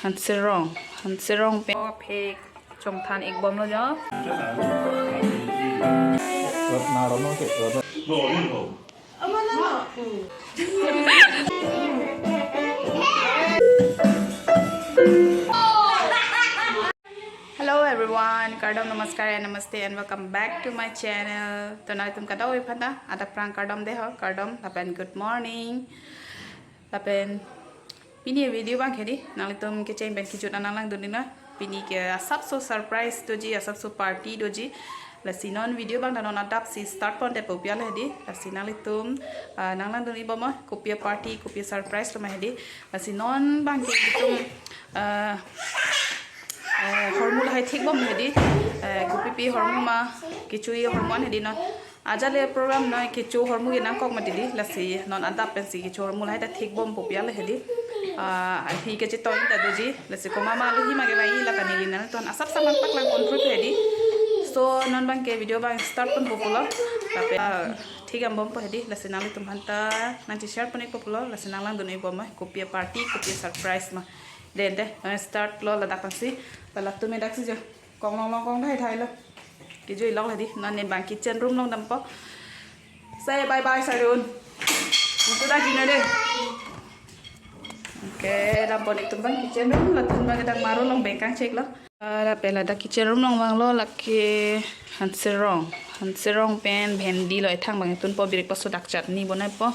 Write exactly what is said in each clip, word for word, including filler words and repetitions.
Hanserong, Hanserong pen. Oh, phek chongthan ik bomlo jo. Hello everyone, kardom, namaskar and namaste and welcome back to my channel. To nanglitum kadokave aphanta adap prang kardom dei ho, kardom lapen good morning. Lapen pini video abang ke dei, nanglitum kecheng pen kejut an nanglangdun nang. Pini ke asapso surprise doji, asapso party doji. Lasi non video abang ta non adapsi start pondet pu pi ale dei. Lasi nanglitum, ah, nanglangdun ik bom, kopi party, kopi surprise lo ma dei. Lasi non abang ke itum, ah, eh, hormu lahai thik bom dei. Eh, kopipi hormu ma, kecho-i hormu an dei non. Ajat le program noi kecho hormu ke nangkok ma dei, lasi non adap pensi kecho hormu lahai ta thik bom pu pi ale dei. Ah, ahi kechetong ta doji, lasi komat ma alohi ma kevang-i la kani nangtum asap saman paklang pon through dei. So non abang ke video abang start ponpo pulo. Lapen, ah, thik-am bompo dei, lasi nanglitum aphanta nangche-share pon ikpo pulo, lasi nanglangdun ik bom, kopi party, kopi surprise ma. Dei dei, eh, start lo ladak pensi. Latum daksi jo. Kong long long kong thai thai lo. Kejui long la dei, non ne abang kitchen room along dampo. Say bye bye, Sarun. Itu dah gini deh. Oke, dampo netum abang kitchen room, latum abang kedang maru along bengkang chek lo. Ada pela dak kitchen room along vanglo, lake Hanserong. Hanserong pen bhendi lo ethang abang tunpo, birik paso dak chutney bonaipo.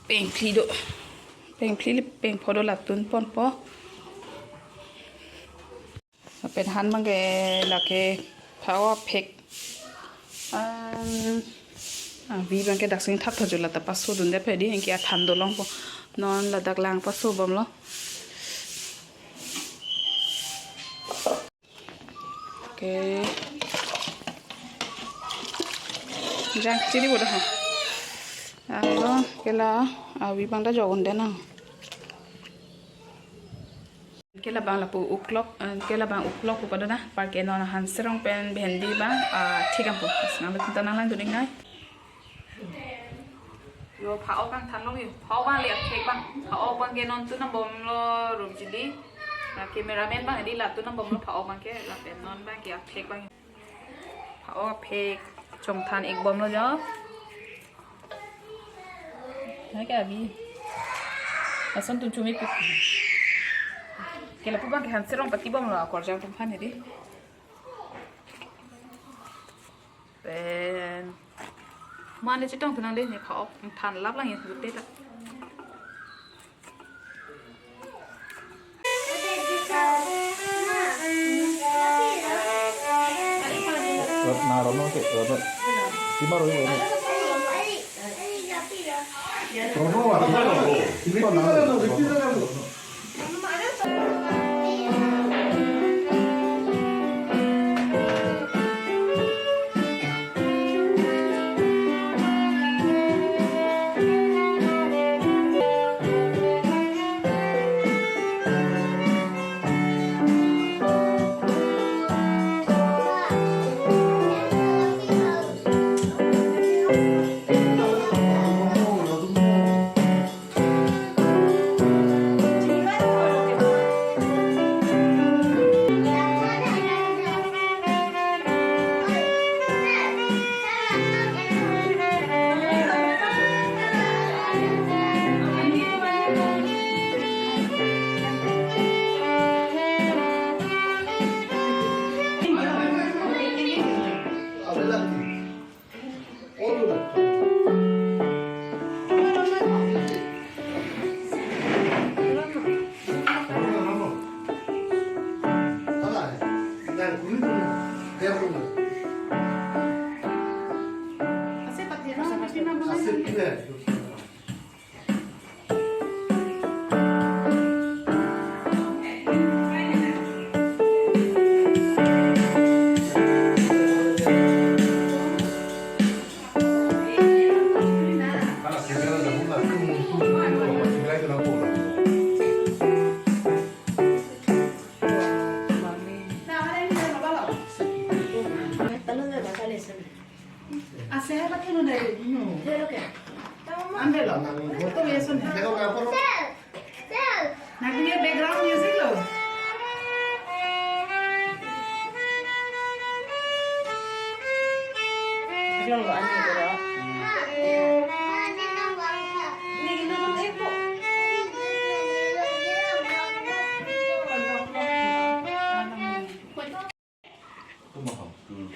Pengphli do. Pengphli le pengpho do latum ponpo. Lapen han abang ke lake phao phek. An, avi abang ke dak sing thap tha jo, lata pasodundet dei, anke athan dolongpo. Non ladak lang paso bomlo. Oke. Jang chiri bodoh. Alo, ke la avi abang ta jogon dei nang. Ke labang lapu uklok, eh, ke labang uklok pu padona, anparke non Hanserong pen bhendi abang, ah, thik-ampo. Pas nang betul tanang lang tuning nai. Yo, phao abang thanlo yo. Phao abang le aphek abang. Phao abang ke non tunam bomlo Rumjili. Na cameraman abang dei, la tunam bomlo phao abang ke, lapen non abang ke aphek abang. Phao aphek chongthan ik bomlo jo. Hai ke abi. Lason tum chumi pu. Ke lapu abang ke Hanserong pati bomlo akorjang atum aphan dei. Pen. Mane chetong tunang dei, ne phao than lap lang ya, gute ta.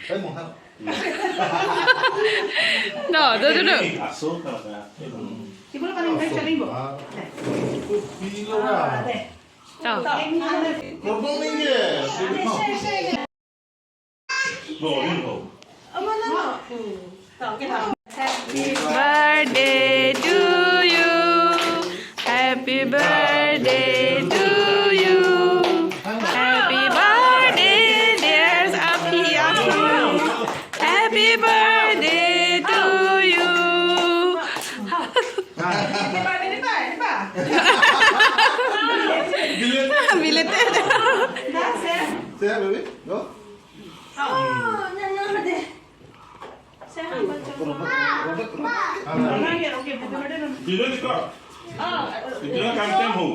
Hai, mungha. No, do, do, do. Aso ka ka. Ibu lo paling baik saling, Bu. Ah. Itu pilo lah. Oh. Kordon ni ye. Bo, bo. Birthday to you. Happy birthday to you. Happy birthday, dear Api Api. Happy birthday to you. Belated. Say hi, baby. Go. Dino di ko. Dino kan tem ho.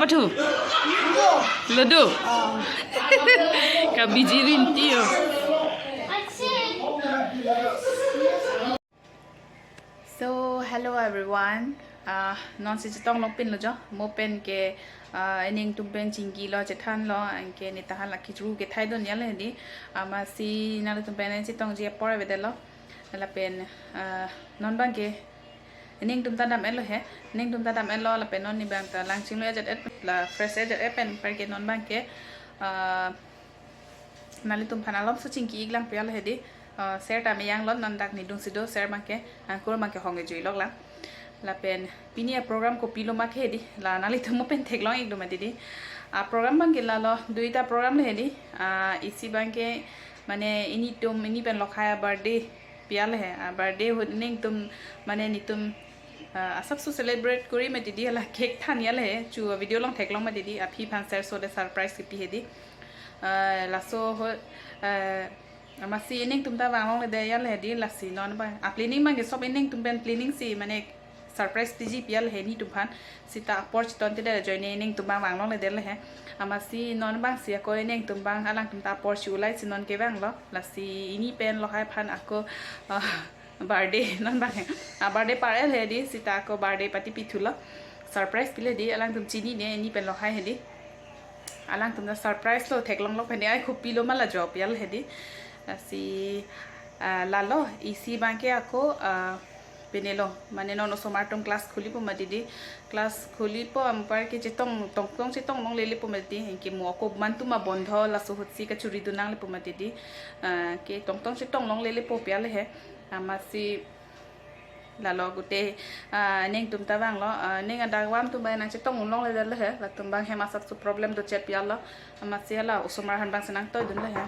Thu. Ludo. Kabiji rinti yo. So, hello everyone. Ah, non si chetong long pin lo jo. Mo pen ke, ah, ining tum pen chingki lo, chethan lo, anke netahan la kichru ke thai dun ya le di. Amatsi nanglitum pen chetongji apor avedetlo. Lapen, ah, non bang ke ining tum ta dam-et lo he. Ining tum ta dam-et lo, lapen non ni bang ta langching lo ajat et, la fresh ajat et pen par ke non bang ke, ah, nanglitum phan alom so chingki ik lang pial he di. Ah, ser ta meyang lo, non dak nidung si do ser bang ke, angkur bang ke hong e jui lok lang. Lapen pini aprogram kopilo ma ke di, la nanglitum mo pen theklong ik do mati di. Aprogram bang ke lalo, duita program le he di. Ah, isi bang ke, mane initum, ini pen lokhai abirthday pial he. Abirthday ahut ining tum, mane nitum, ah, asapso celebrate kori mati di, la cake than ya le he. Chu video along theklong mati di, aphi phan ser so de surprise kipi he di. Ah, laso ho, ah, amatsi ining tum ta vang longledet ya le di, lasi non bang. A planning bang ke sob ining tum pen planning si, mane surprise piji pial he nitum phan. Seta apor cheton te de ajoine ining tum bang vang longledet le he. Amatsi non bang si ako ining tum bang alangtum ta apor che-u laisi non kevang lo. Lasi ini pen lokhai phan ako, ah, birthday non bang he. Ah, birthday par el he di, seta ako birthday party pithu lo. Surprise pile di, alangtum chinine, ini pen lokhai he di. Alangtum ta surprise lo, theklong lo pen ai kopilo ma la jo pial he di. Lasi, ah, lalo, isi bang ke ako, ah, pine lo, mane non osomar atum class khulipo mati di. Class khulipo anpar ke chetong, tongtong chetong longlelepo mati di. Anke mo ako mantu ma bondho, laso ahut si kachuri dun nanglepo mati di. Ah, ke tongtong chetong longlelepo pial he. Amatsi lalo gute, ah, ining tum ta vang lo, ah, ining adak vam tum bang nang chetong un longledet le he, latum bang hem asapso problem do chet pial lo, amatsi la osomar aphan bang si nangtoi dun le he.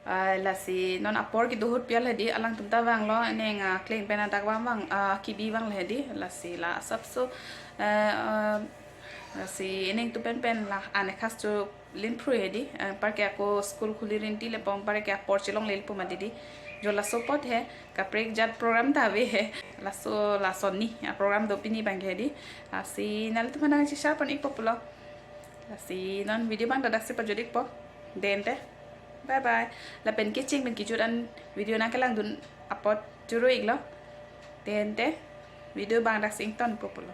Ah, lasi non apor kedo ahut pial he di, alangtum ta vang lo, ining, ah, kling pen adak vam vang, ah, kibi vang le he di, lasi la asapso, eh, ah, lasi ining tum pen pen la anekhas chu lin phrui he di, eh, anpar ke ako school khuli rinti le pon, anpar ke apor chelonglelepo mati di. Jo laso apot he, kaprek jat program ta ave he. Laso, lason ni, ah, program do pini bang ke he di. Lasi nanglitum aphan nang cheshare pon ikpo pulo. Lasi non video bang ta daksi pajut ikpo. Dente. Bye bye. Lapen kecheng pen kejut an video nangkelang dun apot choro ik lo. Dente. Video bang daksi ington ikpo pulo.